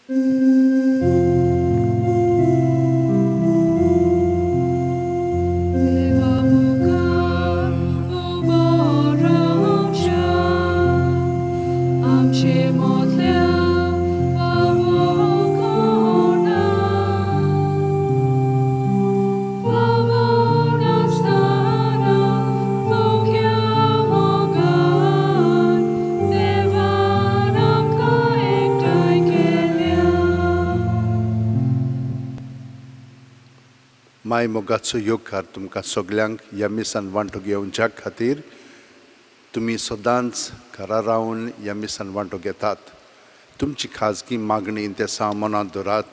देवा मुखार उबो रावच्या आमचे मोदल्या फावो कोणा फावो नासतना मोग्या मोगान देवान आमकां एकठांय केल्या. माय मोगाचो येवकार तुमकां सगल्यांक ह्या मिसान वांटो घेवच्या खातीर. तुमी सदांच घरा रावन ह्या मिसान वांटो घेतात. तुमची खाजगी मागणी तेसां मनांत धरात.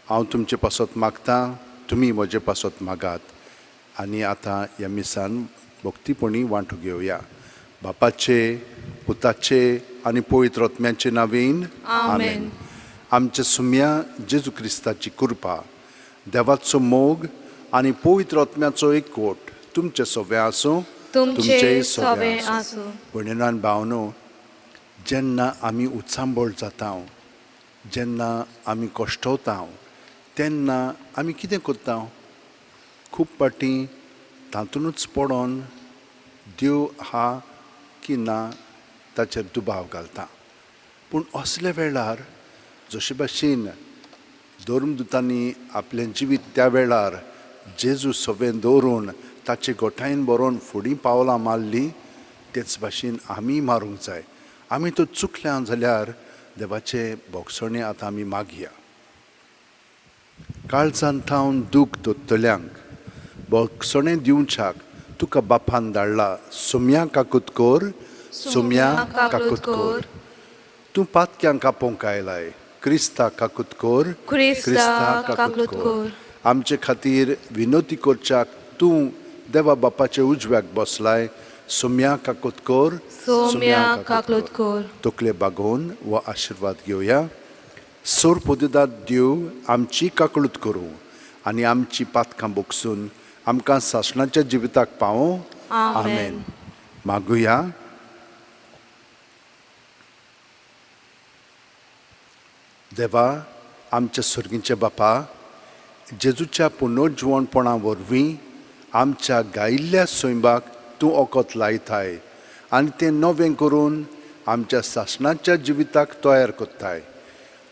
हांव तुमचे पासत मागतां, तुमी म्हजे पासत मागात आनी आतां ह्या मिसान भक्तीपणी वांटो घेवया. बापाचे, पुताचे आनी पवित्र आत्म्याचे नांवेन आमेन. आमच्या सुम्या जेजू क्रिस्ताची कृपा, देवाचो मोग आनी पवित्र आत्म्याचो एकवट तुमचे सगळें आसूं. तुमचे सवें आसूं. भयणीन भावनो, जेन्ना आमी उचांबळ जाता, जेन्ना आमी कश्टवता, तेन्ना आमी कितें करता? खूब फावटी तातूंतच पडोन देव आहा की ना ताचेर दुबाव घालता. पूण असल्या वेळार जशे भाशेन धर्मदुतांनी आपलें जिवीत त्या वेळार जेजू सवें दवरून ताचे गोठायेन बरोवन फुडें पावलां मारलीं, तेच भाशेन आमीय मारूंक जाय. आमी तर चुकल्या जाल्यार देवाचें भोगसणें आतां आमी मागया. काळजान थावन दूख दोत्तल्यांक भोगसणें दिवच्याक तुका बापान धाडला. सोम्या काकूत कर, सोम्या काकूत कर. तूं पातक्यांक आपोवंक आयलाय, क्रिस्ता काकूत कर, क्रिस्ता काकूत कर. आमचे खातीर विनोती करच्याक तूं देवा बापाचे उजव्याक बसलाय. सोम्या काकूत कर, सोम्या काकूत कर. तकले बागोवन हो आशिर्वाद घेवया. सोर पोदिदाद देव आमची काकळूत करूं आनी आमची पातकां बोगसून आमकां सासणाच्या जिविताक पावों. आमेन. मागुया. देवा, आमच्या सर्गीच्या बापा, जेजूच्या पुनर्जिवणपणा वरवीं आमच्या गायिल्ल्या सैंबाक तूं ओकत लायताय आनी तें नवें करून आमच्या सासणाच्या जिविताक तयार करताय.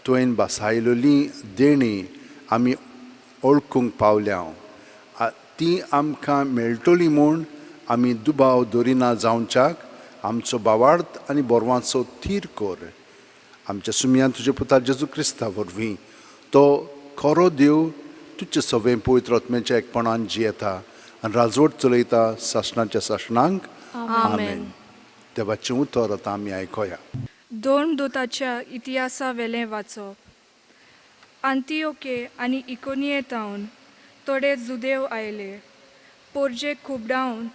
तुवें भासायलेली देणी आमी ओळखूंक पावल्या, ती आमकां मेळटली म्हूण आमी दुबाव दरिना जावच्याक आमचो बावार्थ आनी बोरवांचो थीर कर. आमच्या सुमयान तुज्या पुता जेजू क्रिस्ता वरवीं, तो खरो देव, तुजे सवें पवित्र आत्म्याच्या एकपणान जियेता आनी राजवट चलयता सासणाच्या सासणांक. आमेन. देवाचें उतर आतां आमी आयकोया. दोन दुताच्या इतिहासा वेलें वाचप. आंतियोके आनी इकोनिये थावन थोडे जुदेव आयले. परजेक खुबडावन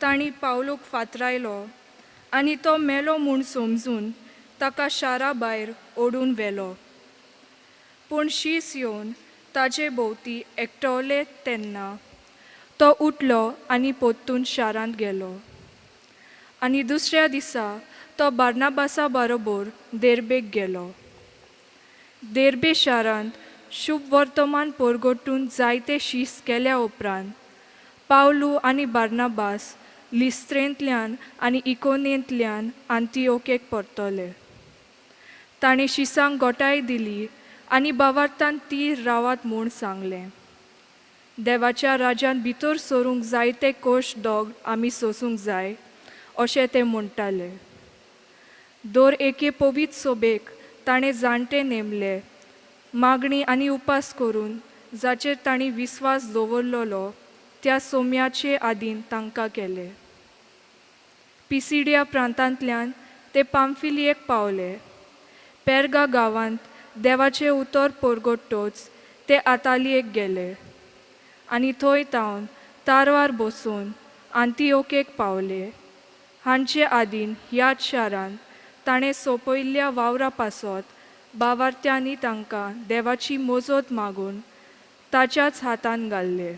तांणी पावलूक फातरायलो आनी तो मेलो म्हूण समजून ताका शारा भायर ओडून व्हेलो. पूण शीस येवन ताजे भोंवती एकटवले तेन्ना तो उठलो आनी परतून शारांत गेलो. आनी दुसऱ्या दिसा तो बार्नाबासा बरोबर देर्बेक गेलो. देर्बे शारांत शुभ वर्तमान परगटून जायते शीस केल्या उपरांत पावलू आनी बार्नाबास लिस्त्रेंतल्यान आनी इकोनेंतल्यान आंतिओकेक परतले. ताणें शिसांक गोटाय दिली आनी भावार्थान तीर रावात म्हूण सांगलें. देवाच्या राज्यांत भितर सरूंक जायते कोश दोग आमी सोसूंक जाय अशें ते म्हणटाले. दर एके पवित्र सोबेक ताणें जाणटे नेमले. मागणी आनी उपास करून जाचेर तांणी विस्वास दवरलेलो त्या सोम्याचे आदीन तांकां केले. पिसिडिया प्रांतांतल्यान ते पामफिलियेक पावले. पेर्गा गांवांत देवाचें उतर परगटतच ते आतालियेक गेले आनी थंय थावन तारवार बसून आंतिओकेक पावले. हांचे आदीन ह्याच शारांत ताणें सोंपयल्ल्या वावरा पासत भावार्थ्यांनी तांकां देवाची मजत मागून ताच्याच हातान घाल्ले.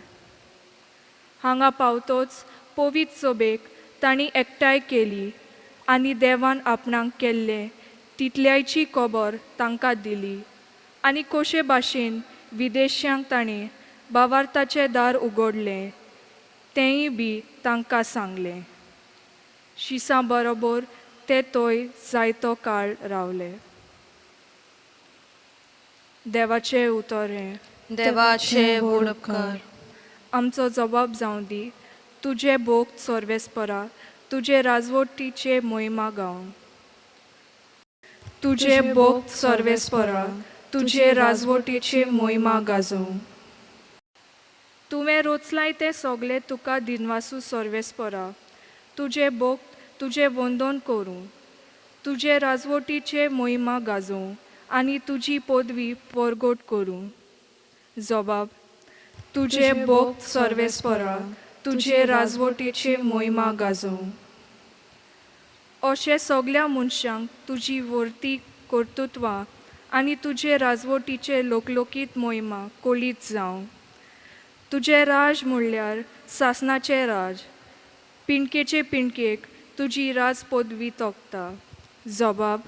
हांगा पावतच पवित्र सभेक तांणी एकठांय केली आनी देवान आपणाक केल्लें तितल्यायची खबर तांकां दिली. आनी कशे भाशेन विदेश्यांक ताणें भावार्ताचें दार उगडलें तेंय बी तांकां सांगलें. शिसां बरोबर ते थंय जायतो काळ रावले. देवाचें उतर हें. देवाचे व्हड उपकार. आमचो जबाब जावं दी तुजें भोग सर्वेस्परा, तुजे राजवटीचे मोहिमा गावं. तुजें भोग सर्वेस्परा, तुजे राजवटीचे मोहिमा गाजोवं. तुवें रोचलाय तें सगलें तुका दिनवासू सर्वेस्परा, तुजें भोग तुजें वंदन करूं, तुजे राजवटीचे मोहिमा गाजोवं आनी तुजी पदवी परगट करूं. जबाब तुजें भोग सर्वेस्परा, तुजे राजवटीचे मोहिमा गाजोवं. अशें सगल्या मनशांक तुजी वर्ती कर्तृत्वां आनी तुजे राजवटीचे लोकलोकीत मोहिमा कळीत जावं. तुजें राज म्हणल्यार सासणाचें राज, पिंडकेचे पिंडकेक तुजी राज पदवी तोखता. जबाब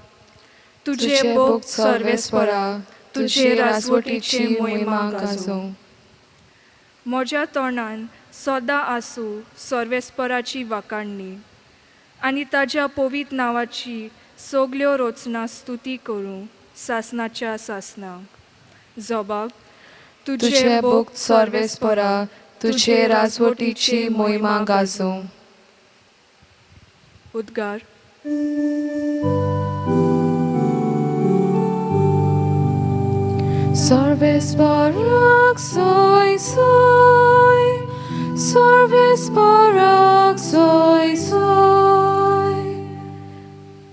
तुजें भोग सर्वेस्परा, तुजे राजवटीची मोहिमा गाजोवं. म्हज्या तोंडान सदां आसूं सर्वेस्पराची वाखाणणी आनी ताज्या पवित्र नांवाची सगल्यो रचना स्तुती करूं सासणाच्या सासणाक. जबाब तुझे भोग सर्वेस्परा, तुझे राजवटीची मोहिमा गाजोवं. उद्गार. सर्वेस्पराक सोय सोय, सर्वेस्पराक सोय सोय.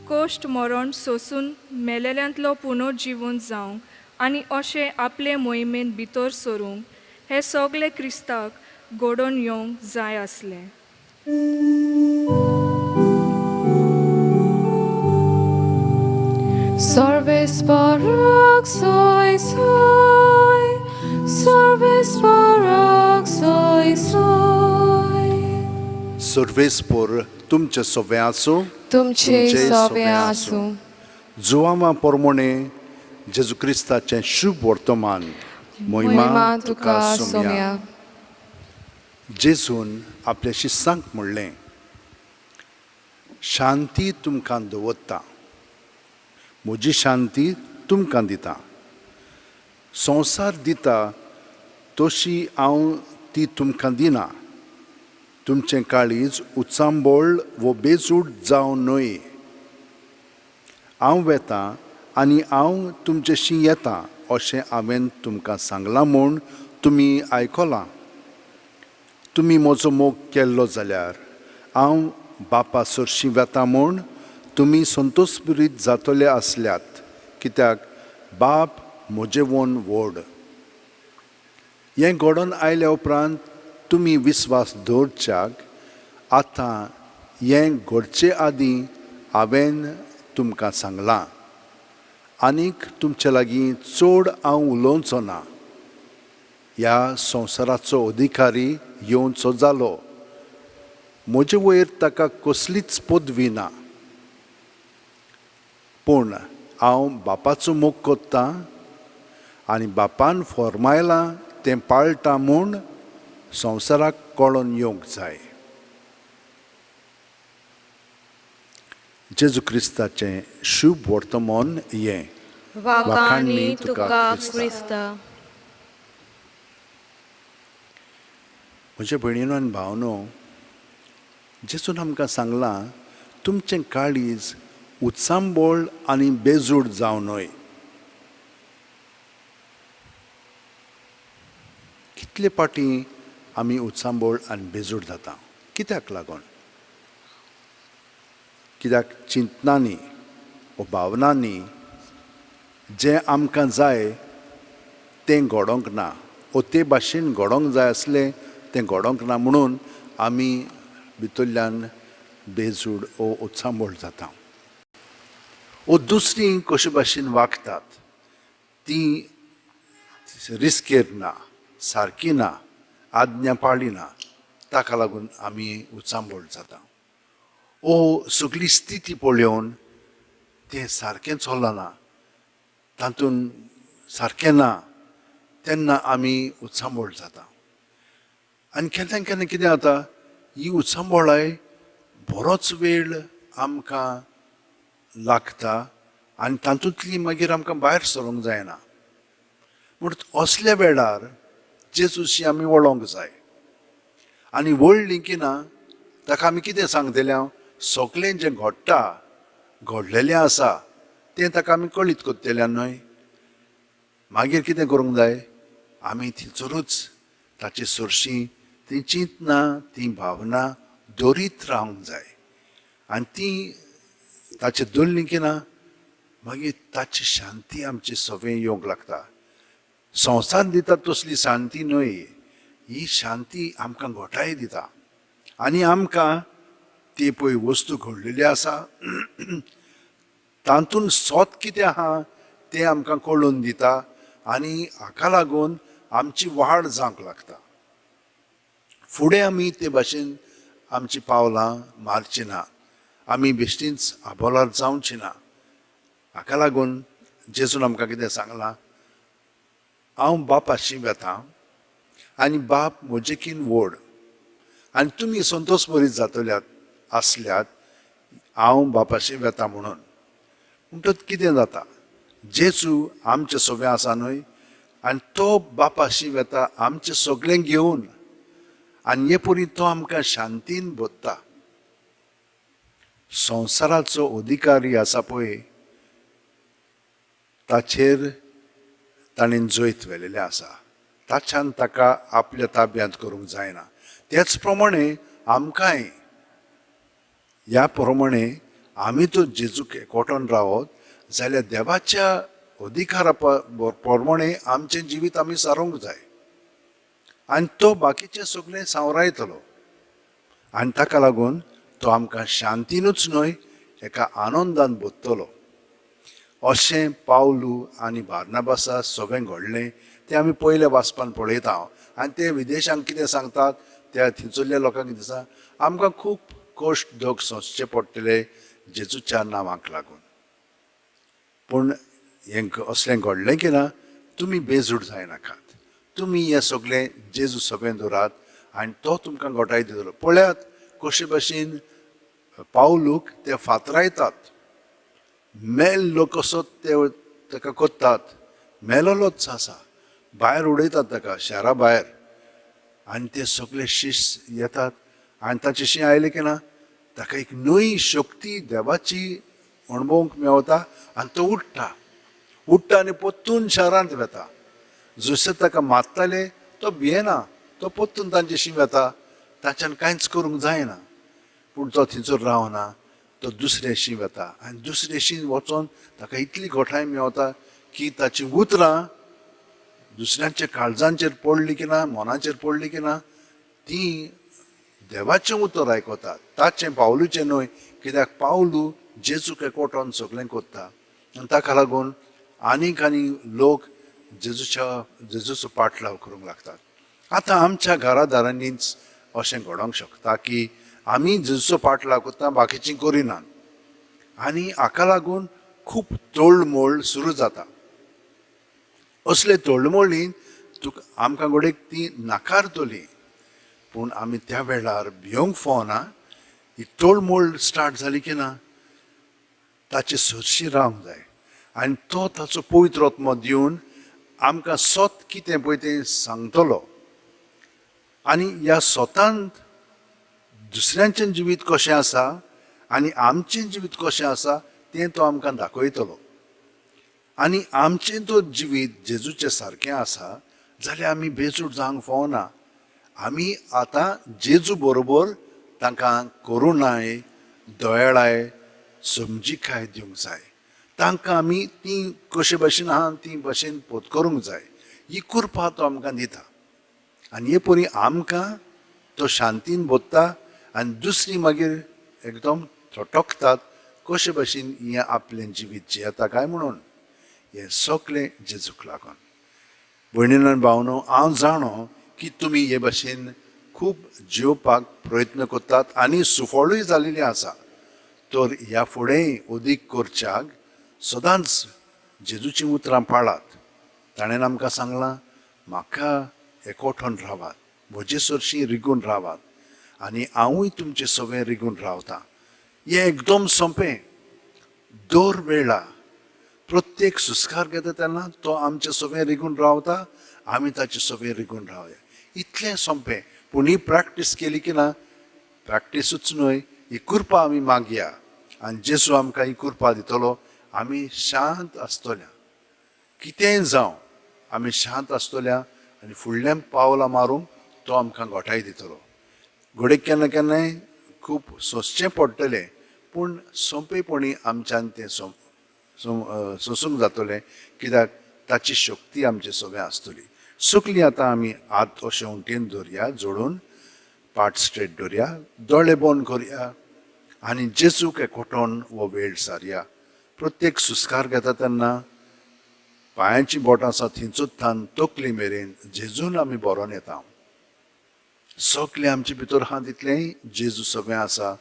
कोश्ट मरण सोसून मेलेल्यांतलो पुनर्जिवन जावंक आनी अशें आपले मोहिमेन भितर सरूंक हें सगलें क्रिस्ताक घडोवन येवंक जाय आसलें. सर्वेस्पराक सोय सोय, सर्वेस्पराक सोय सोय. सर्वेस्पोर तुमचें सोवें आसूं. तुमचे सोवे आसूं. जुवामा पोरमोणे जेजू क्रिस्ताचें शुभ वर्तमान. मोहिमा तुका सोम्या. जेजून आपल्या शिस्सांक म्हणलें, शांती तुमकां दवरता, म्हजी शांती तुमकां दिता. संवसार दिता तशी हांव ती तुमकां दिना. तुमचें काळीज उचांबळ वो बेजूड जावं न्हय. हांव वेतां आनी हांव तुमचेशी येता अशें हांवें तुमकां सांगलां म्हूण तुमी आयकलां. तुमी म्हजो मोग केल्लो जाल्यार हांव बापा सरशीं वेता म्हूण तुमी संतोशभरीत जातले आसल्यात, कित्याक बाप म्हजेवन व्हड. हें घडोवन आयल्या उपरांत तुमी विस्वास दवरच्याक आतां हें घडचे आदीं हांवें तुमकां सांगलां. आनीक तुमचे लागीं चड हांव उलोवचो ना. ह्या संवसाराचो अधिकारी येवचो जालो, म्हजे वयर ताका कसलीच पदवी ना. पूण हांव बापाचो मोग कोत्तां आनी बापान फॉर्मायलां तें पाळटा म्हूण संवसाराक कळोन येवंक जाय. जेजू क्रिस्ताचें शुभ वर्तमान हें. वाखाणणी तुका क्रिस्ता. म्हज्या भयणीनो आनी भावनो, जेजून आमकां सांगलां तुमचें काळीज उचांबळ आनी बेजूड जावं न्हय. कितले पाटी आमी उचांबळ आनी बेजूड जाता? कित्याक लागून? कित्याक चिंतनांनी वो भावनांनी जें आमकां जाय तें घडोवंक ना, वो ते भाशेन घडोवंक जाय आसलें तें घडोवंक ना म्हणून आमी भितरल्यान बेजूड वो उचांबळ जाता. वो दुसरीं कशे भाशेन वागतात ती रिस्केर ना, सारकी ना, आज्ञा पाळी ना, ताका लागून आमी उचांबळ जाता. ओ सगळी स्थिती पळोवन तें सारकें चलना, तातूंत सारकें ना तेन्ना आमी उत्सांबळ जाता. आनी केन्ना केन्ना कितें जाता, ही उत्सांबळाय बरोच वेळ आमकां लागता आनी तातूंतली मागीर आमकां भायर सरूंक जायना. म्हूण असल्या वेळार जेजूशी आमी वळोंक जाय. आनी वळ्ळी की ना ताका आमी कितें सांगतले, हांव सगळें जें घडटा घडलेलें आसा तें ताका आमी कळीत करतले न्हय. मागीर कितें करूंक जाय, आमी थंयसरूच ताचे सरशीं ती चिंतना ती भावना दवरीत रावंक जाय. आनी ती ताचे दवरली की ना मागीर ताची शांती आमची सगळें येवंक लागता. संवसार दिता तसली शांती न्हय, ही शांती आमकां घोटाय दिता आनी आमकां ती पळय वस्तू घडलेली आसा तातूंत सत कितें आहा तें आमकां कळून दिता आनी हाका लागून आमची वाड जावंक लागता. फुडें आमी ते भाशेन आमची पावलां मारची ना, आमी बेश्टींच आबोलार जावची ना. हाका लागून जेजून आमकां कितें सांगलां, हांव बापाशी वेता आनी बाप म्हजेकीन व्हड आनी तुमी संतोश बरीत जातल्यात आसल्यात हांव बापाशी वेता म्हणून. म्हणटच कितें जाता, जेजू आमचे सगळें आसा न्हय आनी तो बापाशी वेता आमचें सगळें घेवन आनी हे परी तो आमकां शांतीन भरता. संवसाराचो अधिकारी आसा पळय ताचेर ताणें जैत व्हेलेलें आसा, ताच्यान ताका आपल्या ताब्यांत करूंक जायना. तेच प्रमाणे आमकांय ह्या प्रमाणे आमी तो जेजूक एकवटून रावत जाल्यार देवाच्या अधिकारा प्रमाणे आमचें जिवीत आमी सारोवंक जाय आनी तो बाकीचें सगळें सांवरायतलो. आनी ताका लागून तो आमकां शांतीनूच न्हय एका आनंदान भरतलो. अशें पावलू आनी बार्नाबासा सगळें घडलें तें आमी पयल्या वाचपान पळयता. आनी ते विदेशांक कितें सांगतात, त्या थंयसरल्या लोकांक कितें सांग, आमकां खूब कश्ट दोग सोंसचे पडटले जेजूच्या नांवाक लागून. पूण हें असलें घडलें की ना तुमी बेजूड जायनाकात, तुमी हें सगळें जेजू सगळें दवरात आनी तो तुमकां घोटाय दितलो. पळयात कशे भाशेन पावलूक ते फातरायतात, मेल्लो कसो ते ताका कोत्तात, मेलोलोच आसा, भायर उडयतात ताका शारा भायर. आनी ते सगळे शिश येतात आनी ताचे शी आयले की ना ताका एक नवी शक्ती देवाची अणभवंक मेवता आनी तो उठ्ठा उठ्ठा आनी परतून शारांत वेता. जशें ताका मारताले तो भियेना, तो परतून तांचे वता, ताच्यान कांयच करूंक जायना. पूण तो थंयसर रावना, तो दुसरे शी वता आनी दुसरे शी वचोन ताका इतली घोटाय मेवता की ताची उतरां दुसऱ्यांच्या काळजांचेर पडली की ना, मनाचेर पडली की ना, ती देवाचें उतर आयकतात, ताचें पावलूचें न्हय. कित्याक पावलू जेजूक एकवटोन सगळें करता आनी ताका लागून आनीक आनी लोक जेजूचो पाटलाव करूंक लागतात. आतां आमच्या घरा दारांनीच अशें घडोवंक शकता की आमी जेजूचो पाटलाव करता, बाकीचीं करिनात आनी हाका लागून खूब तोळमोळ सुरू जाता. असले तोळमोळीन तुका आमकां घडयेक ती नाकारतली, पूण आमी त्या वेळार भिवंक फावना. ही तोळमोळ स्टार्ट जाली की ना ताचे सरशी रावंक जाय आनी तो ताचो पवित्र आत्मो दिवन आमकां सत कितें पळय तें सांगतलो. आनी ह्या स्वतांत दुसऱ्यांचें जिवीत कशें आसा आनी आमचें जिवीत कशें आसा तें तो आमकां दाखयतलो. आनी आमचें तो जिवीत जेजूचें सारकें आसा जाल्यार आमी बेजूड जावंक फावना. आमी आतां जेजू बरोबर तांकां करुणाय, दयाळाय, समजिकाय दिवंक जाय. तांकां आमी ती कशे भाशेन आहा ती भाशेन पोत करूंक जाय. ही कृपा तो आमकां दिता आनी हे परी आमकां तो शांतीन भरता आनी दुसरी मागीर एकदम थटकतात कशे भाशेन हें आपलें जिवीत जियेता काय म्हणून. हें सगळें जेजूक लागून. भयणीन आनी भावनो, हांव जाणो की तुमी हे भाशेन खूब जियोवपाक प्रयत्न करतात आनी सुफळूय जालेली आसा. तर ह्या फुडें अदीक करच्याक सदांच जेजूचीं उतरां पाळात. ताणें आमकां सांगलां, म्हाका एकोठोन रावात, म्हजे सरशीं रिगून रावात आनी हांवूय तुमचे सगळें रिगून रावतां. हें एकदम सोंपें. दर वेळा प्रत्येक सुस्कार घेता तेन्ना तो आमचे सगळें रिगून रावता, आमी ताचे सगळें रिगून रावया. इतलें सोंपें. पूण ही प्रॅक्टीस केली की ना, प्रॅक्टिसूच न्हय, ही कृपा आमी मागया आनी जेजू आमकां ही कृपा दितलो. आमी शांत आसतल्या, कितेंय जावं आमी शांत आसतल्या आनी फुडल्यान पावलां मारूंक तो आमकां घोटाय दितलो. घडये केन्ना केन्नाय खूब सोंसचें पडटलें, पूण सोंपेपणी आमच्यान तें सोंसूंक जातलें, कित्याक ताची शक्ती आमचे सगळें आसतली. सगलीं आतां आमी हात अशें उंटेन दवरया, जोडून पाट स्ट्रेट दवरया, दोळे बंद करया आनी जेजूक एकवटोन हो वेळ सारया. प्रत्येक सुस्कार घेता तेन्ना पांयांची बोटां आसा थंयचोच तकली मेरेन जेजून आमी बरोवन येता. सगलें आमचे भितर आहा तितलेंय जेजू सगळें आसा.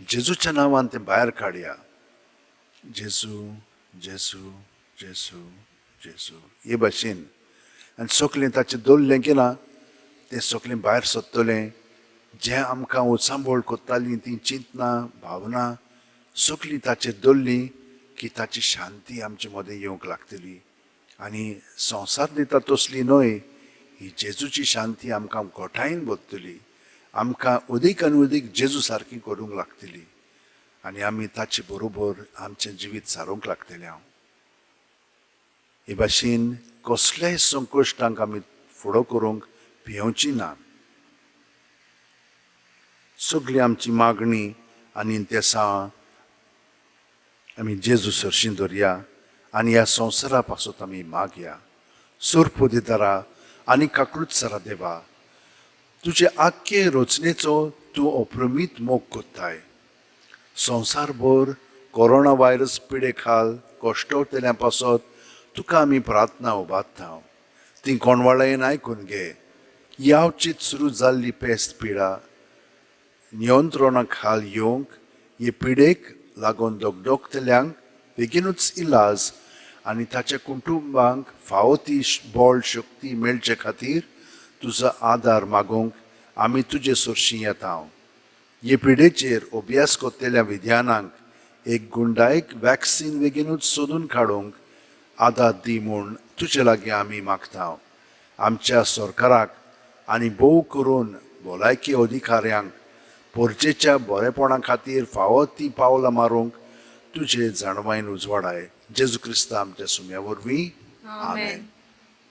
जेजूच्या नांवान तें भायर काडया. जेजू, जेजू, जेजू, जेजू हे भाशेन. आनी सगलें ताचें दवरलें की ना तें सगलें भायर सोदतलें. जें आमकां उचांबळ करतालीं तीं चिंतनां, भावना सगलीं ताचेर दवरलीं की ताची शांती आमचे मदें येवंक लागतली. आनी संवसार दिता तसली न्हय, ही जेजूची शांती आमकां घोटायेन भरतली, आमकां अदीक आनी अदीक जेजू सारकी करूंक लागतली आनी आमी ताचे बरोबर आमचें जिवीत सारूंक लागतलें. हांव हे भाशेन कसल्याय संकश्टांक आमी फुडो करूंक भियोवची ना. सगळी आमची मागणी आनी तेसां आमी जेजू सरशीं दवरया आनी ह्या संवसारा पासत आमी मागया. सोरपोदिदारा आनी काकळूत देवा, तुजे आख्खे रचनेचो तूं अप्रमीत मोग कोत्ताय. संवसारभर कोरोना व्हायरस पिडे खाल कश्टवतल्या पासत तुका आमी प्रार्थना उबारता. ती कोणवाळायेन आयकून घे. यावचीत सुरू जाल्ली पेस्त पिडा नियंत्रणा खाल येवंक हे पिडेक लागून दगदगतल्यांक बेगीनूच इलाज आनी ताच्या कुटुंबांक फावो ती बळ शक्ती मेळचे खातीर तुजो आदार मागूंक आमी तुजे सरशीं येता. हे पिडेचेर अभ्यास करतल्या विज्ञानांक एक गुंडायक वॅक्सीन बेगीनूच सोदून काडूंक आदार दी म्हूण तुजे लागीं आमी मागता. आमच्या सरकाराक आनी भोव करून भलायकी अधिकाऱ्यांक पोरजेच्या बरेपणा खातीर फावो ती पावलां मारूंक तुजे जाणवायन उजवाडाय. जेजू क्रिस्ता आमच्या सुम्या वरवीं, आमेन.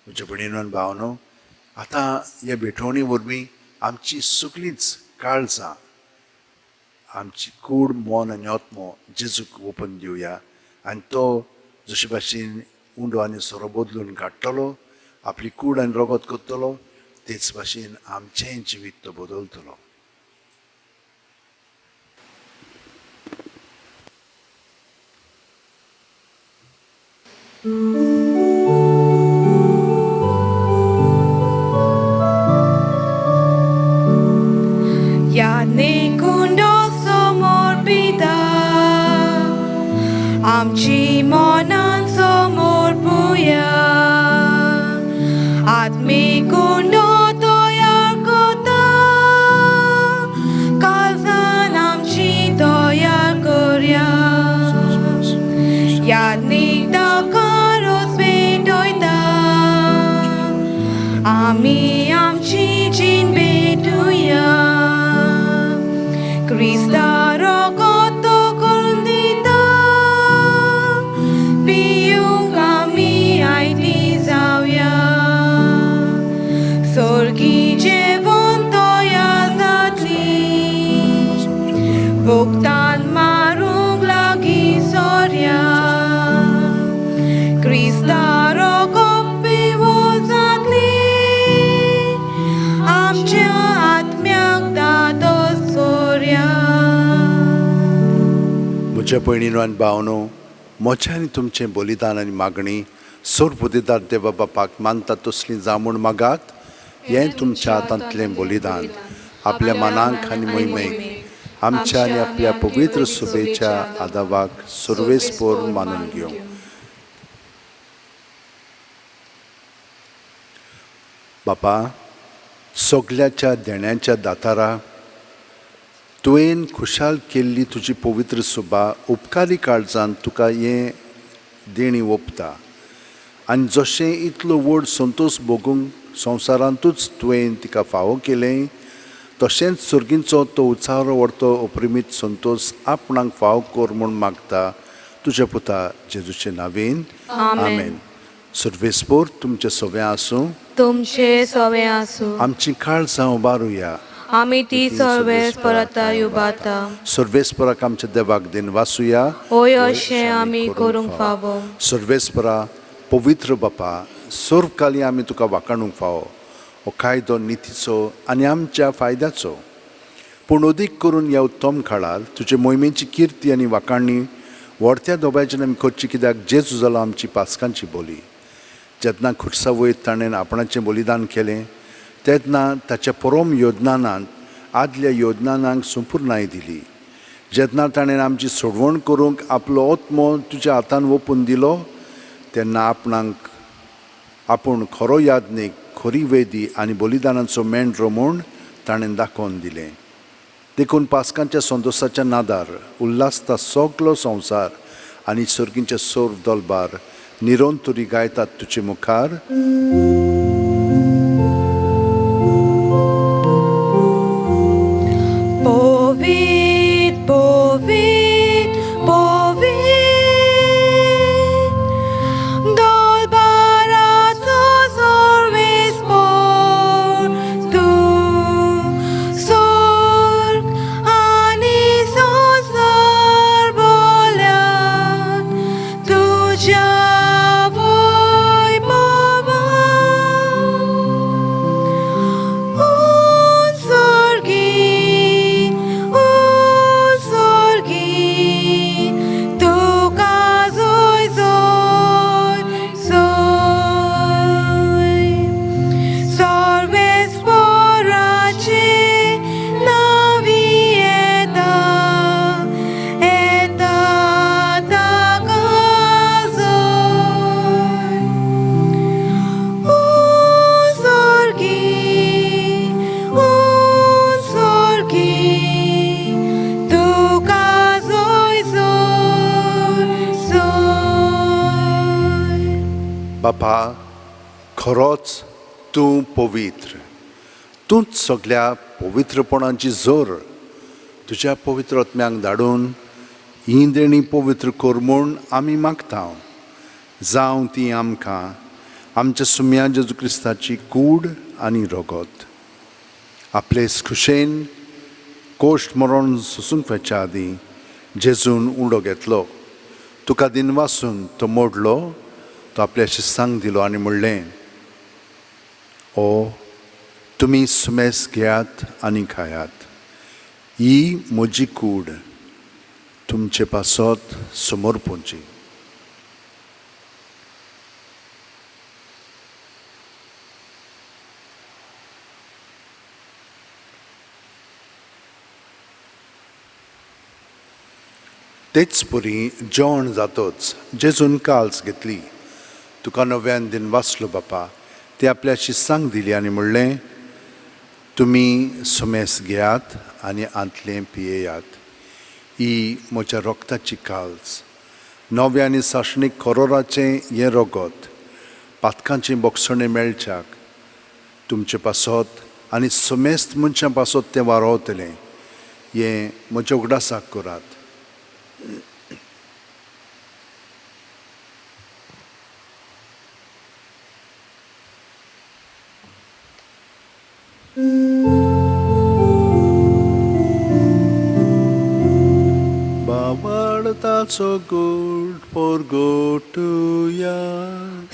म्हज्या भयणीनो आनी भावनो, आतां हे भेटवणी वरवीं आमची सगळींच काळजां, आमची कूड, मन आनी आत्मो जेजूक ओपन दिवया आनी तो जशे भाशेन उंडो आनी सोरो बदलून काडटलो, आपली कूड आनी रगत करतलो, तेच भाशेन आमचेंय जिवीत तो बदलतलो. याज्ञेकुंडो समोर पिता, आमची मनान समोर पुया, आत्मिकुंडो तयार करता, काळजान आमची तयार करया. याज्ञीक दाकारोच भेटयता, आमी आमची जीण भेटुया. क्रिस्ता रगत करून दिता, पियूंक आमी आयती जावया. सोर्गी जेवण तयार जातली, भोगतान मारूंक लागीं सोरया. क्रिस्ता रगत पिवो जातली, आमच्या आत्म्याक दादोस कोरया. म्हज्या भयणीनो आनी भावनो, म्हजें आनी तुमचें बलिदान आनी मागणी सोरपुदेदार देवा बापाक मानता तसली जावं म्हूण मागात. हें तुमच्या हातांतलें बलिदान आपल्या मनाक आनी मोहिमेक आमच्या आनी आपल्या पवित्र सुबेच्या आदावाक सुरवेसपोर मानून घेवं. बापा, सगल्याच्या देण्याच्या दातारा, तुवें खुशाल केल्ली तुजी पवित्र सुबा उपकारी काळजान तुका हें देणी ओंपता आनी जशें इतलो व्हड संतोश भोगूंक संवसारांतूच तुवें तिका फावो केलें, तशेंच सर्गींचो तो उत्साह व्हरतो अपरिमीत संतोश आपणाक फावो कर म्हूण मागता तुज्या पुता जेजूचे नांवेन, आमेन. सर्वेस्पोर तुमचें सगळें आसूं, तुमचे सवे आसूं. आमची काळजां उबारुया, आमी ती सर्वेस परता उबारता. सर्वेस्पराक आमच्या देवाक दिन वासुया, होय अशें आमी करूंक फावो. सर्वेस्परा, पवित्र बापा, सर्वकाली आमी तुका वाखाणूंक फावो. हो कायदो नितीचो आनी आमच्या फायद्याचो, पूण अदीक करून ह्या उत्तम काळार तुजे मोहिमेची किर्ती आनी वाखाणी व्हडत्या दोबायच्यान आमी करची, कित्याक जेजू जालो आमची पासकांची बोली. जेन्ना खुर्सा वयर ताणें आपणाचें बलिदान केलें तेन्ना ताच्या परम योजनानांत आदल्या योजनानांक संपुर्णाय दिली. जेन्ना ताणें आमची सोडवण करूंक आपलो आत्मो तुज्या हातान ओपून दिलो तेन्ना आपणाक आपूण खरो याज्ञीक, खरी वेदी आनी बलिदानाचो मेंढरो म्हूण ताणें दाखोवन दिलें. देखून पासकांच्या संतोशाच्या नादार उल्हासता सगलो संवसार आनी सर्गींचे सोर दलबार निरंतरी गायतात तुजे मुखार. पवित्र पवित्र पवित्र दलबाराचो सर्वेस्पोर तूं, स्वर्ग आनी संवसार भरल्यात तुज्या वैभवान. उत्सर्गी उत्सर्गी तुका जोय जोय जोय, सर्वेस्पराचे नांवी येता येता ताका जोय. उत्सर्गी उत्सर्गी तुका जोय जोय जोय. बापा, खरोच तूं पवित्र, तूंच सगल्या पवित्रपणाची जोर. तुज्या पवित्र आत्म्यांक धाडून ही देणी पवित्र कर म्हूण आमी मागता. जावं ती आमकां आमच्या सुम्या जेजू क्रिस्ताची कूड आनी रगत. आपले खुशेन कोश्ट मरण सोसूंक वचच्या आदीं जेजून उंडो घेतलो, तुका दिनवासून तो मोडलो, तो आपल्या शिस्तांक दिलो आनी म्हणलें, ओ तुमी सुमेस घेयात आनी खायात, ही म्हजी कूड तुमचे पासत समर्पूंची. तेच परी जेवण जातच जेजून काल्स घेतली, तुका नव्यान दिन वाचलो बापा, ती आपल्या शिस्तांक दिली आनी म्हणलें, तुमी सुमेस घेयात आनी आंतलें पियेयात, ही म्हज्या रोगताची काल्स, नव्या आनी सासणीक करोराचें हें रगत पातकांची बोगसणें मेळच्याक तुमचे पासत आनी समेस्त मनशां पासत तें वारोवतलें, हें म्हज्या उगडासाक करात. बावडताचो गोड पोरगोटुया.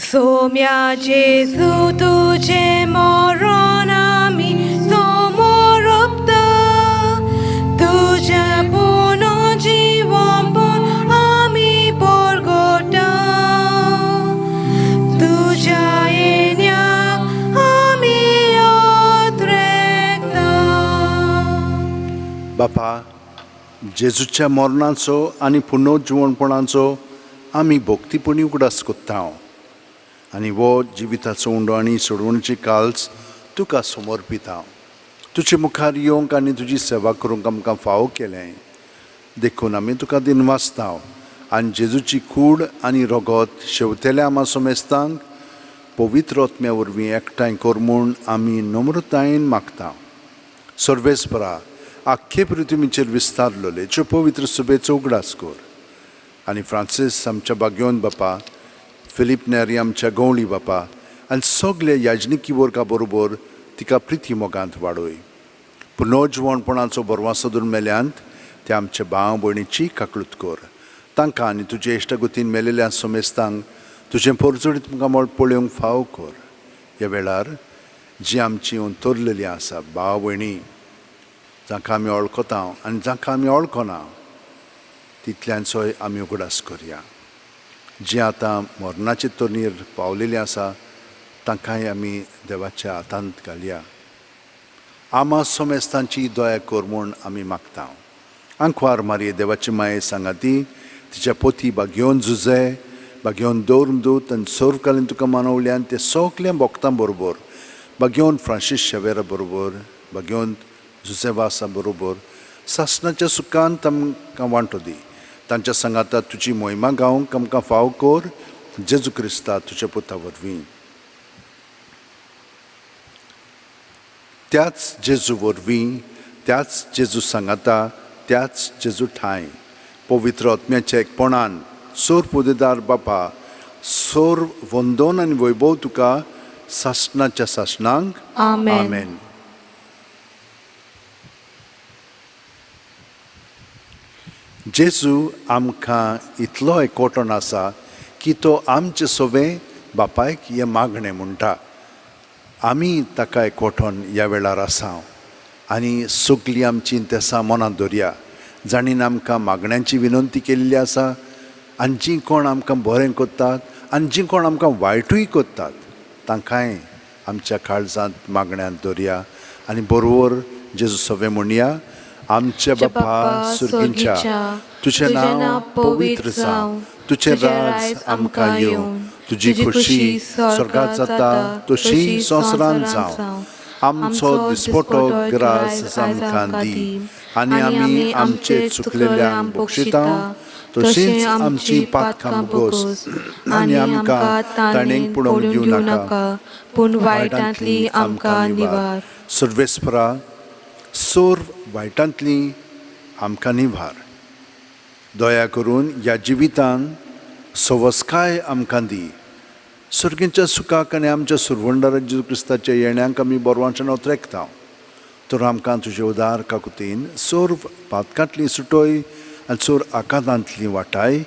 सोम्या जेजू तुजें मरण आमी समर्पता, तुजें पुनर्जीवनपण आमी परगटा, तुज्या येण्याक आमी अत्रेकता. बापा, जेजूच्या मरणाचो आनी पुनर्जिवणपणाचो आमी भक्तीपणी उगडास कोत्ता आनी हो जिविताचो उंडो आनी सोडवणची काल्स तुका समर्पित हांव. तुजे मुखार येवंक आनी तुजी सेवा करूंक आमकां फावो केलें देखून आमी तुका दिनवासता आनी जेजूची कूड आनी रगत शेवतेल्या आमा समेस्तांक पवित्र आत्म्या वरवीं एकठांय कर म्हूण आमी नम्रतायेन मागता. सर्वेस्परा, आख्खे पृथ्वीचेर विस्तारलेले ज्यो पवित्र सुबेचो उगडास कर आनी फ्रांसीस आमच्या बागयोन बापा, फिलीप नेरी आमच्या गवळी बापा आनी सगळे याजनिकी वर्गा बरोबर तिका प्रिती मोगांत वाडय. पुनर्जिवणपणाचो बरवासो धरून मेल्यांत ते आमच्या भाव भयणीची काकळूत कर. तांकां आनी तुजे इश्टागतीन मेलेल्या समेस्तांक तुजें परजळीत मुखामळ पळोवंक फावो कर. ह्या वेळार जी आमची अंतरलेली आसा भाव भयणी, जांकां आमी वळखता आनी जांकां आमी वळखना, तितल्यांचोय आमी उगडास करया. जी आतां मरणाचे तरणीर पावलेली आसा तांकांय आमी देवाच्या हातांत घालया. आमा समेस्तांची दया कर म्हूण आमी मागता. आंकवार मारये देवाची माये सांगाती तिच्या पोती बागयोन जुजे बागयोन दवरून दूत आनी सर्वकालीन तुका मानवल्यान ते सगल्या भक्तां बरोबर, बागयोन फ्रांसीस शेवेरा बरोबर, बागयोन जुजेवासा बरोबर सासणाच्या सुखान आमकां वांटो दी. तांच्या सांगाता तुजी मोहिमा गावंक आमकां फाव कर, जेजू क्रिस्ता तुज्या पुता वरवीं. त्याच जेजू वरवीं, त्याच जेजू सांगाता, त्याच जेजू ठांय पवित्र आत्म्याच्या एकपणान सोर पुदेदार बापा, सोर वंदोन आनी वैभव तुका सासणाच्या सासणांक. आमेन. आमेन. जेजू आमकां इतलो एकवटण आसा की तो आमचे सवें बापायक हें मागणें म्हणटा. आमी ताका एकवटण ह्या वेळार आसा आनी सगलीं आमची तेसां मनांत दवरया. जाणीन आमकां मागण्यांची विनंती केल्ली आसा आनी जीं कोण आमकां बरें करतात आनी जीं कोण आमकां वायटूय करतात तांकांय आमच्या काळजांत मागण्यांत दवरया आनी बरोबर जेजू सवें म्हणया. आमच्या बापा सुर्गींच्या, तुजें नांव पवित्र जावं, तुजें राज आमकां येवं, तुजी खुशी स्वर्गांत जाता तशी संवसारांत जावं. आमचो दिसपटो ग्रास आमकां दी आनी आमी आमचे चुकलेल्यांक बक्षिता तशींच आमची पातकां बोगोस आनी आमकां ताणें पडोवंक दिवं नाका, पूण वायटांतली आमकां निवार. सर्वेस्परा, सोर वायटांतली आमकां निवार. दया करून ह्या जिवितान सवस्काय आमकां दी. सर्गींच्या सुखाक आनी आमच्या सुरवंडारा जेजू क्रिस्ताच्या येण्यांक आमी बरवांच्यान ओतरेकता. तर आमकां तुजे उदार काकुतीन सोर पातकांतली सुटोय आनी सोर आकांतांतली वाटाय.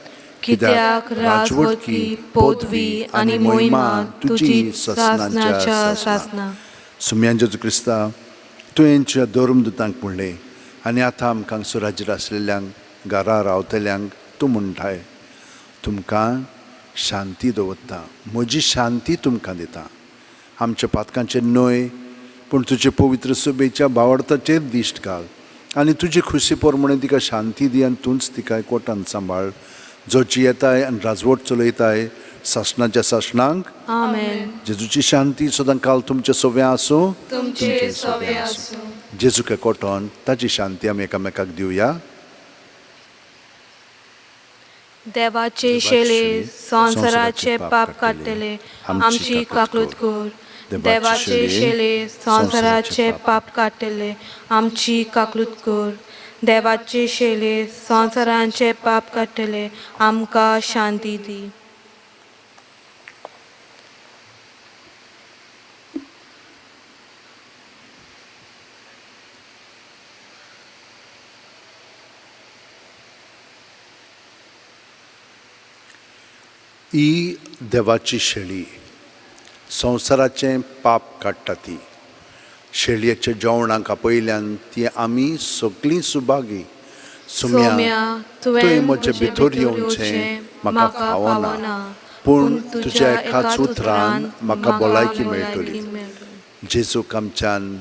कित्याक राजवटकी, पदवी आनी मोहिमा तुजी सासणाच्या सासणा. सुम्यान जेजू क्रिस्ता, तुवें तुज्या धर्मदुतांक म्हणलें आनी आतां आमकां सुराजेर आसलेल्यांक घरा रावतल्यांक तूं म्हणटाय, तुमकां शांती दवरता, म्हजी शांती तुमकां दिता. आमच्या पातकांचेर न्हय पूण तुजे पवित्र सुबेच्या भावार्थाचेर दिश्ट घाल आनी तुजी खुशी प्रमाणे तिका शांती दी आनी तूंच तिका एकवटान सांबाळ, जो जियेताय आनी राजवट चलयताय सासणाच्या सासणांक. आमेन. जेजूची शांती सदां काल तुमचे सव्या आसूं, तुमचे सवे आसूं. जेजूक एकवटोन ताची शांती आमी एकामेकाक दिवया. देवाचे शेले संवसाराचे पाप काडटले, आमची काकूत कर. देवाचे शेले संवसाराचे पाप काडटले, आमची काकूत कर. देवाचे शेले संवसाराचे पाप काडटले, आमकां शांती दी. ही देवाची शेळी संवसाराचें पाप काडटा. ती शेळयेच्या जेवणाक आपयल्यान ती आमी सगळीं सुभागी. सोम्या, तुवें म्हजे भितर येवचें म्हाका फावना, पूण तुज्या एकाच उतरान म्हाका भलायकी मेळटली. जेजूक आमच्यान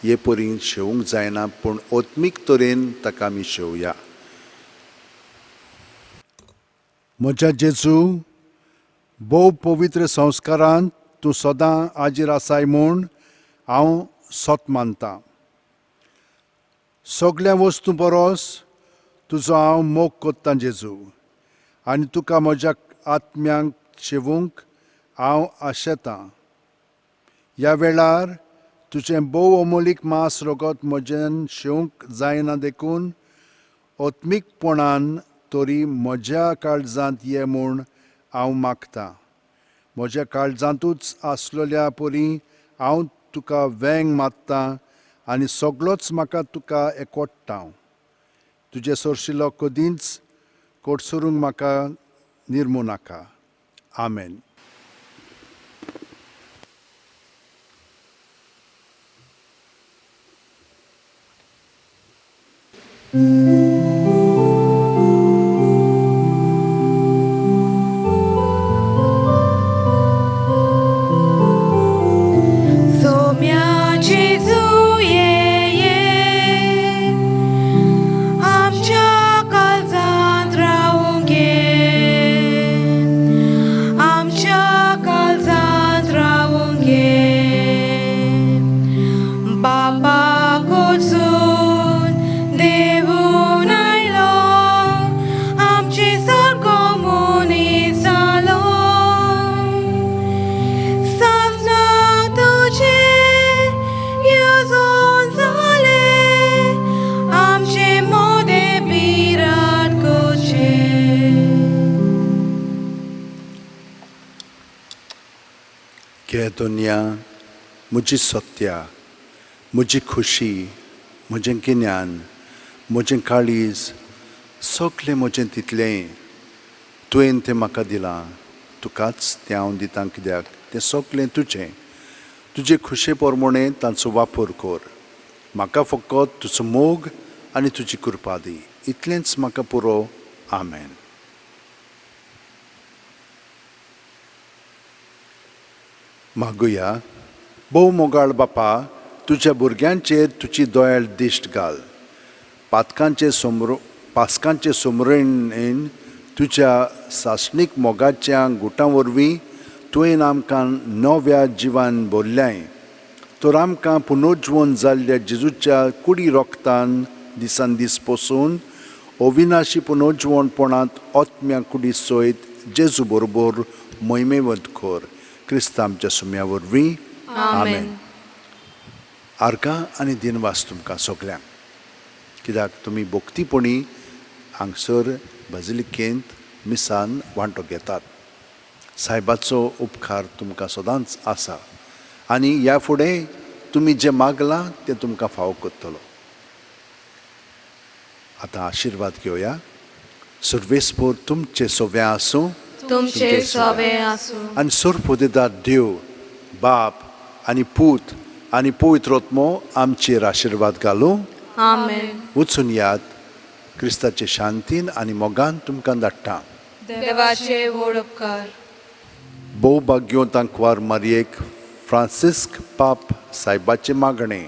हे परीन शेवंक जायना, पूण आत्मीक तरेन ताका आमी शेवया. म्हज्या जेजू, भोव पवित्र संस्कारांत तूं सदां हाजीर आसाय म्हूण हांव सत मानतां. सगळ्या वस्तूं परस तुजो हांव मोग कोत्तां जेजू, आनी तुका म्हज्या आत्म्यांक शेवूंक हांव आशेतां. ह्या वेळार तुजें भोव अमोलीक मांस रगत म्हज्यान शेवंक जायना, देखून आत्मीकपणान तरी म्हज्या काळजांत ये म्हूण हांव मागतां. म्हज्या काळजांतूच आसलेल्या परी हांव तुका वेंग मारतां आनी सगळोच म्हाका तुका एकवटता. तुजे सरशिलो कदींच कोटसरूंक म्हाका निर्मू नाका. आमेन. सोम्या जेजू ये ये, आमच्या काळजांत रावूंक ये, आमच्या काळजांत रावूंक ये. बापा कडसून देवून आयलो, आमचे सारको मनीस जालो. सासना तुजे येवजण जाले, आमचे मोदें बिराड करचें. घे दुनिया म्हजी सत्या, म्हजी खुशी, म्हजें गिन्यान, म्हजें काळीज, सगळें म्हजें तितलें तुवें तें म्हाका दिलां. तुकाच तें हांव दितां, कित्याक तें सगळें तुजें. तुजे खुशे प्रमाणें तांचो वापर कर. म्हाका फकत तुजो मोग आनी तुजी कृपा दी, इतलेंच म्हाका पुरो. आमेन. मागुया. भोव मोगाळ बापा, तुज्या भुरग्यांचेर तुजी दयाळ दिश्ट घाल. पातकांचे समरो पासकांचे समरणेन तुज्या सासणीक मोगाच्या गुटां वरवीं तुवें आमकां नव्या जिवान भरल्याय, तर आमकां पुनर्जीवन जाल्ल्या जेजूच्या कुडी रोगतान दिसान दीस पसून अविनाशी पुनर्जीवनपणांत आत्म्या कुडी सयत जेजू बरोबर मोहिमेवंत कर. क्रिस्तांव आमच्या सुम्या वरवीं. आमेन. आर्गां आनी दिनवास तुमकां सगल्यांक, कित्याक तुमी भक्तीपणी हांगसर बाजिलिकेंत मिसान वांटो घेतात. सायबाचो उपकार तुमकां सदांच आसा आनी ह्या फुडें तुमी जें मागलां तें तुमकां फावो करतलो. आतां आशिर्वाद घेवया. सर्वेस्पोर तुमचे सोव्या आसूं, तुमचे सोबे आसूं. आनी सोरपोदेदार देव बाप आनी पूत आनी पवित्र आत्मो आमचेर आशिर्वाद घालूं. आमेन. वचून याद, क्रिस्ताचे शांतीन आनी मोगान तुमकां धाडटा. देवाचे व्हड उपकार. भोव भाग्योंत आंकवार मारयेक फ्रांसिस्क पाप सायबाचें मागणें.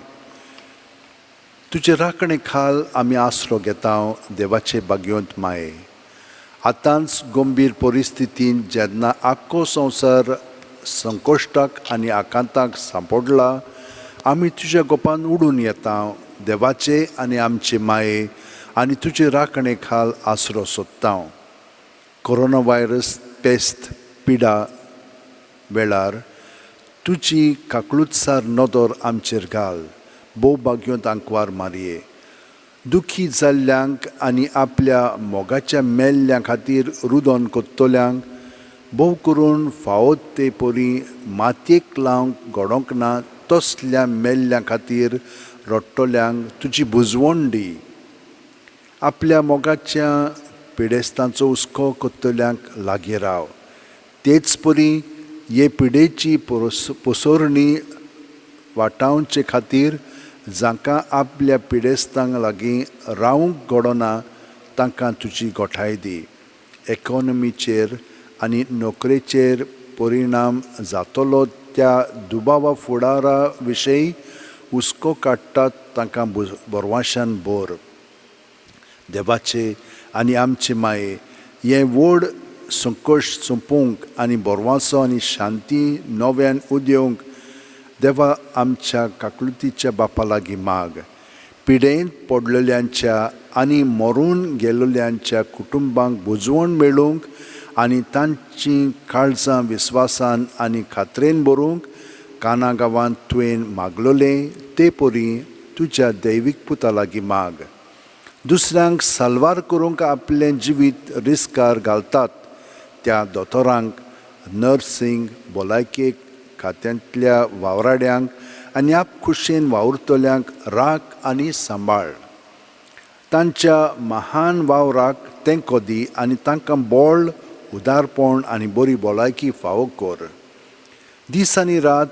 तुजे राखणे खाल आमी आसरो घेता देवाचे भाग्योंत माये. आतांच गंभीर परिस्थितींत जेन्ना आख्खो संवसार संकश्टाक आनी आकांताक सांपडला, आमी तुज्या गोपान उडून येता देवाचे आनी आमचे माये आनी तुजे राखणे खाल आसरो सोदता. कोरोना व्हायरस पेस्त पिडा वेळार तुजी काकळूतसार नदर आमचेर घाल. भोव भाग्योंत आंकवार मारये, दुखी जाल्ल्यांक आनी आपल्या मोगाच्या मेल्ल्या खातीर रुदन कोत्तल्यांक भोव करून फावो ते परी मातयेक लावंक घडोवंक ना तसल्या मेल्ल्या खातीर रडटल्यांक तुजी बुजवण दी. आपल्या मोगाच्या पिडेस्तांचो हुस्को कोत्तल्यांक लागीं राव. तेच परी हे पिडेची पसरणी वाटावचे खातीर जांकां आपल्या पिडेस्तांक लागीं रावंक घडना तांकां तुजी गोठाय दी. इकॉनॉमीचेर आनी नोकरेचेर परिणाम जातलो त्या दुबावा फुडारा विशयी हुस्को काडटात तांकां बरवाशान भर. देवाचे आनी आमचे माये हें व्हड संकश्ट सोंपोवंक आनी बरवासो आनी शांती नव्यान उदेवंक देवा आमच्या काकलुतीच्या बापा लागीं माग. पिडेंत पडलेल्यांच्या आनी मरून गेल्ल्यांच्या कुटुंबांक बुजवण मेळूंक आनी तांचीं काळजां विस्वासान आनी खात्रेन भरूंक काना गांवांत तुवें मागलोलें ते परी तुज्या दैवीक पुता लागीं माग. दुसऱ्यांक साल्वार करूंक आपलें जिवीत रिस्कार घालतात त्या दोतोरांक, नर्सींग, भलायके खात्यांतल्या वावराड्यांक आनी आपखुशेन वावुरतल्यांक राख आनी सांबाळ. तांच्या महान वावराक तेंको दी आनी तांकां बळ, उदारपण आनी बरी भलायकी फावो कर. दीस आनी रात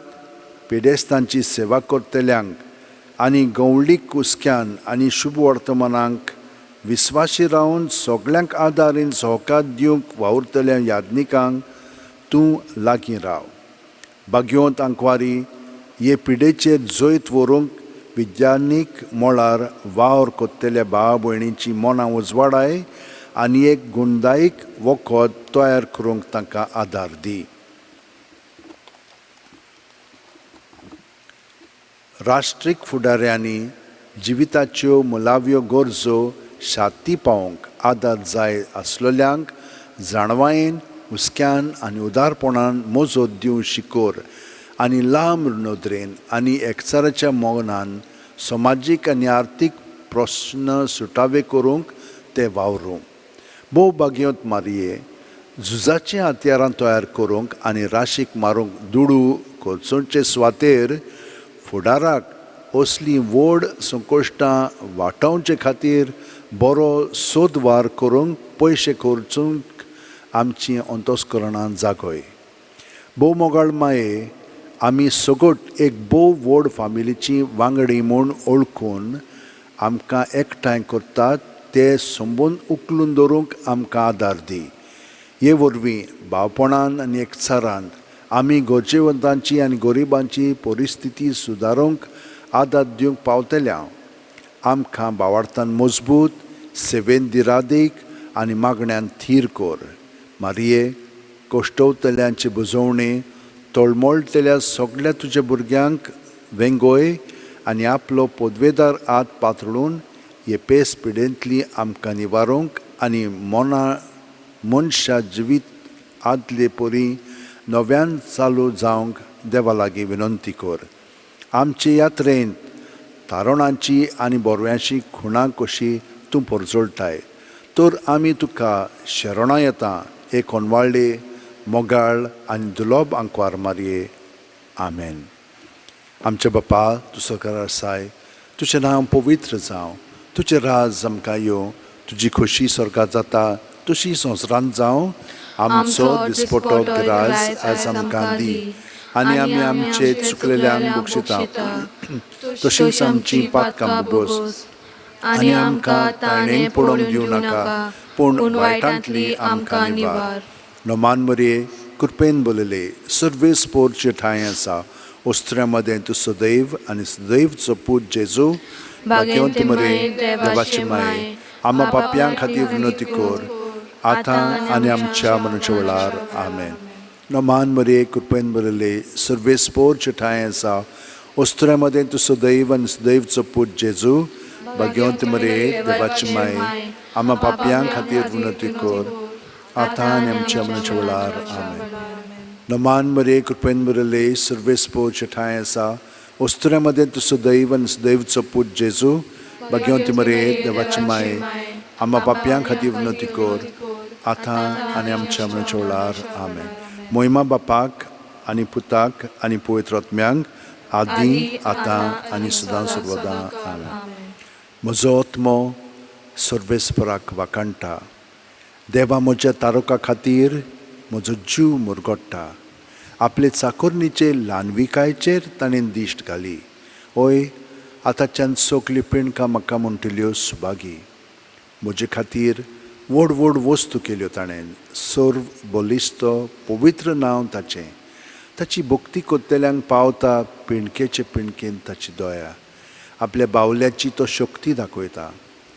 पिडेस्तांची सेवा करतल्यांक आनी गवळीक हुस्क्यान आनी शुभ वर्तमानांक विस्वाशी रावन सगल्यांक आदारीन सहकार दिवंक वावुरतल्या याज्ञिकांक तूं लागीं राव. बागयोंत आंकवारी हे पिडेचेर जैत व्हरूंक विज्ञानीक मळार वावर करतल्या भाव भयणीची मनां उजवाडाय आनी एक गुणदायक वखद तयार करूंक तांकां आदार दी. राष्ट्रीक फुडाऱ्यांनी जिविताच्यो मुलाव्यो गरजो शाती पावोवंक आदार जाय आसलेल्यांक जाणवायेन, हुस्क्यान आनी उदारपणान मजत दिवंक शिकोर आनी लांब नदरेन आनी एकचाराच्या मनान समाजीक आनी आर्थीक प्रस्न सुटावे करूंक ते वावरूं. भोव बागयोंत मारये झुजाचीं हत्यारां तयार करूंक आनी राशीक मारूंक दुडू खर्चोवचे सुवातेर फुडाराक असलीं व्हड संकश्टां वाटावचे खातीर बरो सोदवार करूंक पयशे खर्चूंक आमचीं अंतस्करणां जागय. भोव मोगाळ माये, आमी सगट एक भोव व्हड फामिलीची वांगडी म्हूण वळखून आमकां एकठांय करतात ते संबंद उखलून दवरूंक आमकां आदार दी. हे वरवीं भावपणान आनी एकचारान आमी गरजेवंतांची आनी गरिबांची परिस्थिती सुदारूंक आदार दिवंक पावतल्या. आमकां भावार्थान मजबूत, सेवेन दिरादीक आनी मागण्यान थीर कर. मारये, कश्टवतल्यांची बुजवणी तळमळटल्या सगल्या तुज्या भुरग्यांक वेंगोय आनी आपलो पदवेदार हात पातळून हे पेस पिडेंतली आमकां निवारूंक आनी मना मनशा जिवीत आदले परी नव्यान चालू जावंक देवा लागीं विनंती कर. आमचे यात्रेंत तारणांची आनी बोरव्यांची खुणां कशी तूं परजळटाय तर आमी तुका शरणां येता एक कोनवाळ्ळे, मोगाळ आनी दुलोब आंकवार मारये. आमेन. आमच्या बापा, तूं सरकार आसाय, तुजें नांव पवित्र जावं, तुजें राज आमकां येवं, तुजी खोशी स्वर्गात जाता तशी संवसारांत जावं. आमचो दिसपटो ग्रास आज आमकां दी आनी आमी आमचे चुकलेल्यांक बक्षिता तशींच आमची पातकां भोगोस आनी आमकां ताणें पडोवंक दिवं नाका, पूण वायटांतली आमकां निवार. नोमान मरये, कृपेन बोलले सर्वेस पोरचे ठांय आसा, ओस्त्र्या मदें तूं सदैव आनी सदैवचो पूत जेजू भाग्यवंत मरे, देवाची माये, आमा पापयां खातीर विनवती कर आतां आनी आमच्या मरणाच्या वेळार. आमेन. नोमान मरये, कृपेन बरयले सर्वेस पोरचे ठांय आसा, ओस्त्र्या मदें तूं सदैव आनी सदैवचो पूत जेजू भाग्यवंत मरे, देवाची माये, आमा पापयां खातीर विनवती कर आतां आनी आमच्या मरणाच्या वेळार. आमेन. नमान मरे, कृपेन बरयले सर्वेस पोरचे ठांय आसा, ओस्त्र्या मदें तूं सदैव आनी सदैवचो पूत जेजू भाग्यवंत मरे, देवाची माये, आमा पापयां खातीर विनवती कर आतां आनी आमच्या मरणाच्या वेळार. आमेन. मोहिमा बापाक आनी पुताक आनी पवित्र आत्म्यांक, आदी आतां आनी सदां सर्वदां. आमेन. म्हजो आत्मो सर्वेस्पराक वाखाणटा, देवा म्हज्या तारका खातीर म्हजो जीव मुरगोट्टा. आपले चाकोरणीचे ल्हानविकायचेर ताणें दिश्ट घाली. ओय, आतांच्यान सगळीं पिणकां म्हाका म्हणटल्यो सुभागी. म्हजे खातीर व्हड व्हड वस्तू केल्यो ताणें. सर्व बलिश्त पवित्र नांव ताचें. ताची भक्ती करतल्यांक पावता पिणकेचे पिणकेन ताची दया. आपल्या बावल्याची तो शक्ती दाखयता.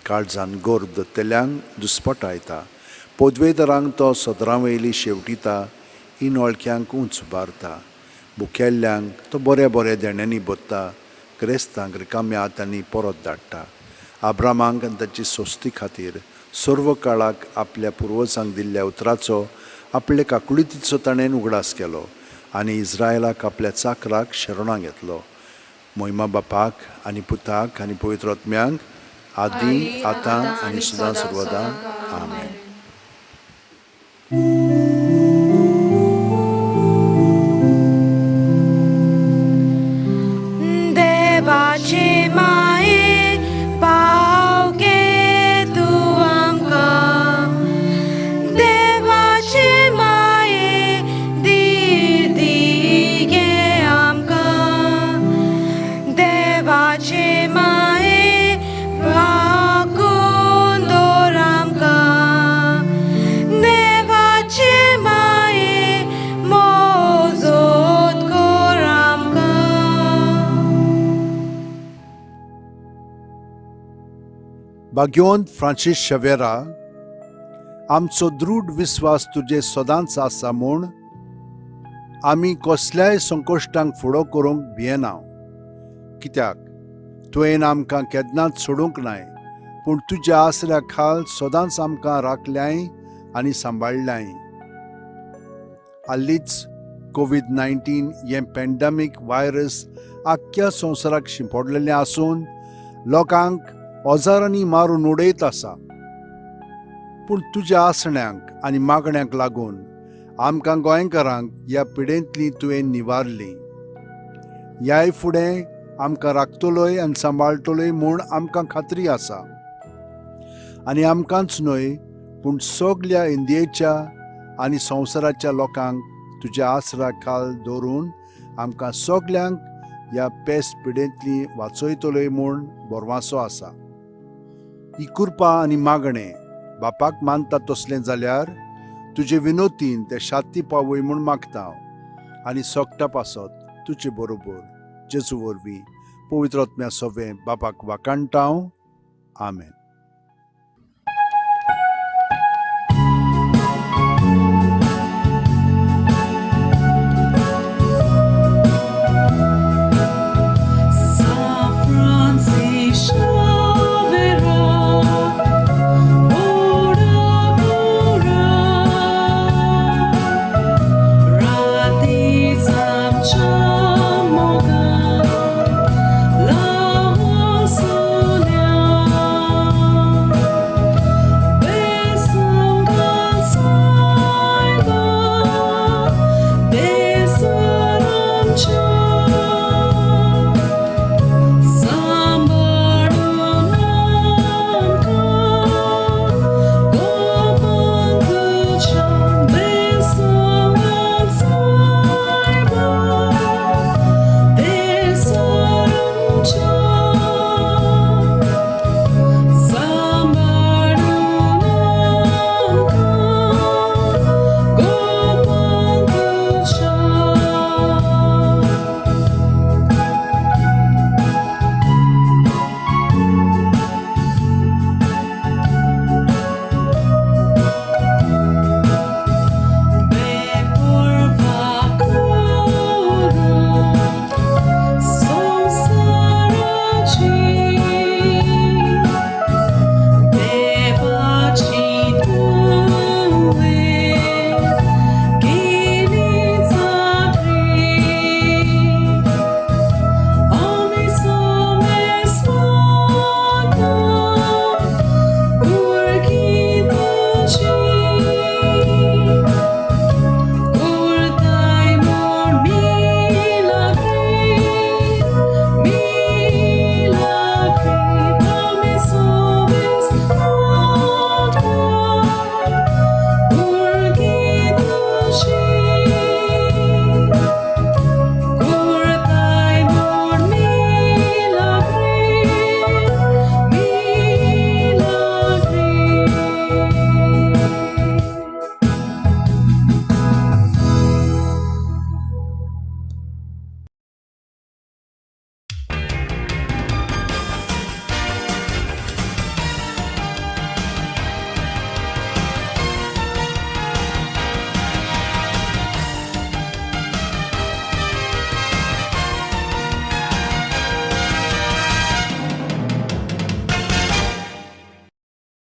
काळजान गोर दत्तल्यांक दुस्पटायता. पदवेदारांक तो सदरां वयली शेवटिता. इनवळख्यांक उंच उबारता. भुकेल्ल्यांक तो बऱ्या बऱ्या देण्यांनी भरता, क्रेस्तांक रिकाम्या हातांनी परत धाडटा. आब्रामाक आनी ताची सोस्ती खातीर सर्व काळाक आपल्या पुर्वजांक दिल्ल्या उतराचो, आपले काकुळतीचो ताणें उगडास केलो आनी इस्रायलाक आपल्या चाकराक शरणां घेतलो. मोहिमा बापाक आनी पुताक आनी पवित्र आत्म्यांक, आदी, आतां आनी सदां सर्वदां. आमेन. देवाचे माये पाव गे तूं आमकां, देवाचे माये धीर दी गे आमकां, देवाचे माये राखून दवर आमकां, देवाचे माये मोजोत कर आमकां. भाग्यवंत फ्रांसीस शेवेरा, आमचो दृढ विस्वास तुजे सदांच आसा म्हूण आमी कसल्याय संकश्टांक फुडो करूंक भियेना, कित्याक तुवें आमकां केन्नाच सोडूंक नाय, पूण तुज्या आसऱ्या खाल सदांच आमकां राखल्याय आनी सांबाळ्ळ्याय. हालींच कोवीड 19 हें पॅन्डेमीक व्हायरस आख्ख्या संवसाराक शिंपडलेलें आसून लोकांक हजारांनी मारून उडयत आसा, पूण तुज्या आसण्यांक आनी मागण्यांक लागून आमकां गोंयकारांक ह्या पिडेंतली तुवें निवारली. ह्याय फुडें आमकां राखतलोय आनी सांबाळटलोय म्हूण आमकां खात्री आसा. आनी आमकांच न्हय पूण सगल्या इंडियेच्या आनी संवसाराच्या लोकांक तुज्या आसरा खाल दवरून आमकां सगल्यांक ह्या पेस्ट पिडेंतली वाचयतलोय म्हूण भरवासो आसा. ही कृपा आनी मागणें बापाक मानता तसलें जाल्यार तुजे विनोतीन ते शाती पावय म्हूण मागता हांव, आनी सोगटा पासत तुजे बरोबर जेजू वरवीं पवित्र आत्म्या सोवें बापाक वाकाणटा हांव. आमेन.